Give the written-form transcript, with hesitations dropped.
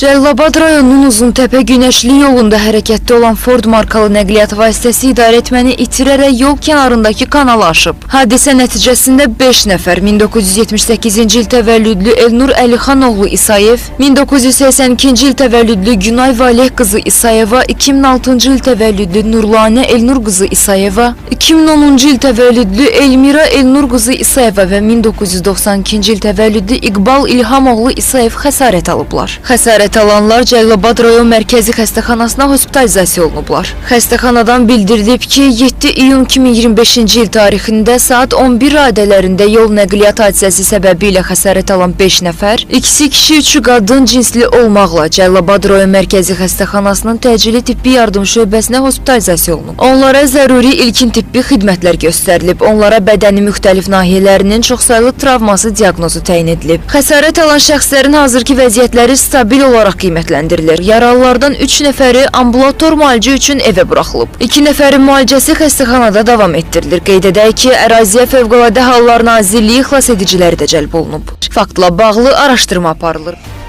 Cəlilabad rayonunun Uzuntəpə Günəşli yolunda hərəkətdə olan Ford markalı nəqliyyat vasitəsi idarəetməni itirərək yol kənarındakı kanala aşıb. Hadisə nəticəsində 5 nəfər 1978-ci il təvəllüdlü Elnur Əlixanoğlu İsayev, 1982-ci il təvəllüdlü Günay Valeh qızı İsayeva, 2006-cı il təvəllüdlü Nurlanə Elnur qızı İsayeva, 2010-cu il təvəllüdlü Elmira Elnur qızı İsayeva və 1992-ci il təvəllüdlü İqbal İlhamoğlu İsayev xəsarət alıblar. Xəsarət alanlar Cəlilabad rayon mərkəzi xəstəxanasına hospitalizasiya olunublar. Xəstəxanadan bildirilib ki, 7 iyun 2025-ci il tarixində saat 11 radələrində yol nəqliyyat hadisəsi səbəbilə xəsarət alan 5 nəfər, ikisi kişi, üçü qadın cinsli olmaqla Cəlilabad rayon mərkəzi xəstəxanasının təcili tibbi yardım şöbəsinə hospitalizasiya olunub. Onlara zəruri ilkin tibbi xidmətlər göstərilib. Onlara bədəni müxtəlif nahiyələrinin çoxsaylı travması diaqnozu təyin edilib. Xəsarət alan şəxslərin hazırki vəziyyətləri stabil olaraq qiymətləndirilir. Yaralılardan 3 nəfəri ambulator müalicə üçün evə buraxılıb. 2 nəfərin müalicəsi xəstəxanada davam etdirilir. Qeyd edək ki, əraziyə Fövqəladə Hallar Nazirliyi xilasediciləri də cəlb olunub. Faktla bağlı araşdırma aparılır.